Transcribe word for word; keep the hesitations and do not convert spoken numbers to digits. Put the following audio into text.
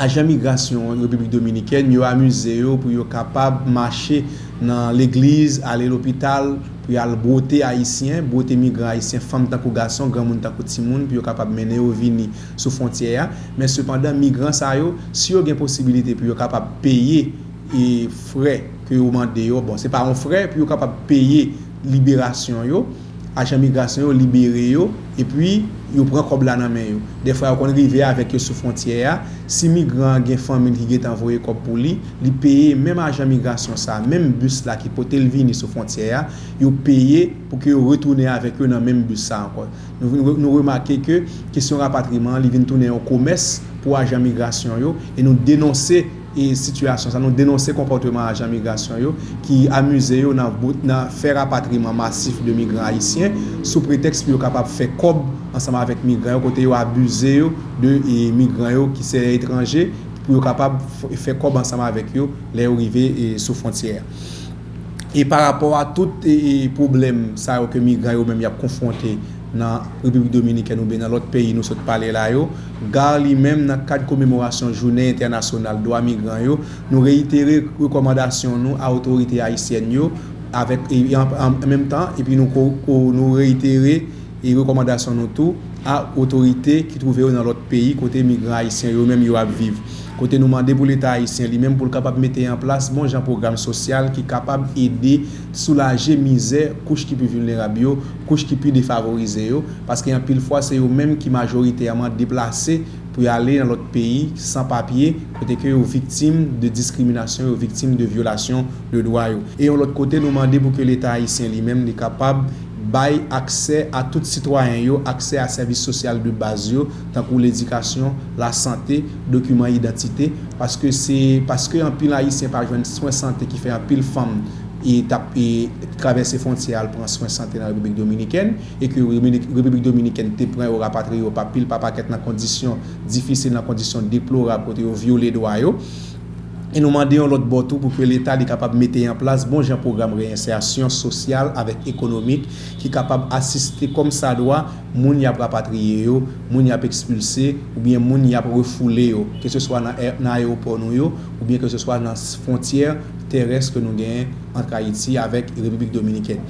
Ajan migrasyon Repiblik Dominikèn yo amize yo pou yo kapab mache nan legliz, ale lopital, pou y al bwote Ayisyen, bwote migran ayisyen, fanm tankou gason, granmoun tankou timoun, pou yo kapab mennen yo vini sou fwontyè a. Men sepandan, migran sa yo, si yo gen posibilite pou yo kapab peye e frè ke yo mande yo, bon, se pa yon frè, pou yo kapab peye liberasyon yo, ajan migrasyon yo libere yo, epi yo pran kòb la nan men yo. Dèfwa, yo konn rive avèk yo sou fwontyè a. Si migran an gen fanmi l ki gentan voye kòb pou li, li peye menm ajan migrasyon sa, menm bis la ki pote l vini sou fwontyè a, yo peye pou ke yo retounen avèk yo nan menm bis sa ankò. Nou, nou, nou remake ke kesyon rapatriman an, li vin tounen yon komès pou ajan migrasyon yo, e nou denonse e sitiyasyon sa, nou denonse konpòteman ajan migrasyon yo ki amize yo nan, nan fè rapatriman masif de migran ayisyen sou pretèks pou yo kapab fè kòb ansanm avèk migran yo, kote yo abize yo de e, migran yo ki se etranje pou yo kapab fè kòb ansanm avèk yo lè yo rive e, sou fwontyè a. E pa rapò a tout e, e, pwoblèm sa yo ke migran yo menm y ap konfwonte nan Repiblik Dominikèn oubyen nan lòt peyi nou sot pale la yo, GARR li menm nan kad komemorasyon Jounen Entènasyonal Dwa Migran yo, nou reyitere rekòmandasyon nou a otorite ayisyèn yo avèk e, e an, an menm tan epi nou ko, ko, nou reyitere e rekòmandasyon nou tou a otorite ki twouve yo nan lòt peyi kote migran ayisyen yo menm yo ap viv. Kote nou mande pou Leta ayisyen li menm pou l kapab mete an plas bon jan pwogram sosyal ki kapab ede soulaje mizè kouch ki pi vilnerab yo, kouch ki pi defavorize yo, paske anpil fwa se yo menm ki majoritèman deplase pou y ale nan lòt peyi san papye, kote ke yo viktim de diskriminasyon, yo viktim de vyolasyon de dwa yo. E yon lòt kote, nou mande pou ke Leta ayisyen li menm li kapab bay aksè a tout sitwayen yo, aksè a sèvis sosyal de baz yo, tankou ledikasyon, lasante, dokiman idantite, paske se, paske anpil ayisyen pa jwenn swen sante ki fè anpil fanm e t ap e travèse fwontyè al pran swen sante nan Repiblik Dominikèn, e ke Repiblik Repiblik Dominikèn te pran yo, rapatriye yo pa pil pa pakèt nan kondisyon difisil, nan kondisyon deplorab, kote yo vyole dwa yo. E nou mande yon lòt bò tou pou ke Leta li kapab mete an plas bon jan pwogram reyensèsyon sosyal avèk ekonomik ki kapab asiste kòmsadwa moun y ap rapatriye yo, moun y ap ekspilse, oubyen moun y ap refoule yo, keseswa nan, nan ayewopò nou yo, oubyen keseswa nan fwontyè terès ke nou genyen ant Ayiti avèk Repiblik Dominikèn.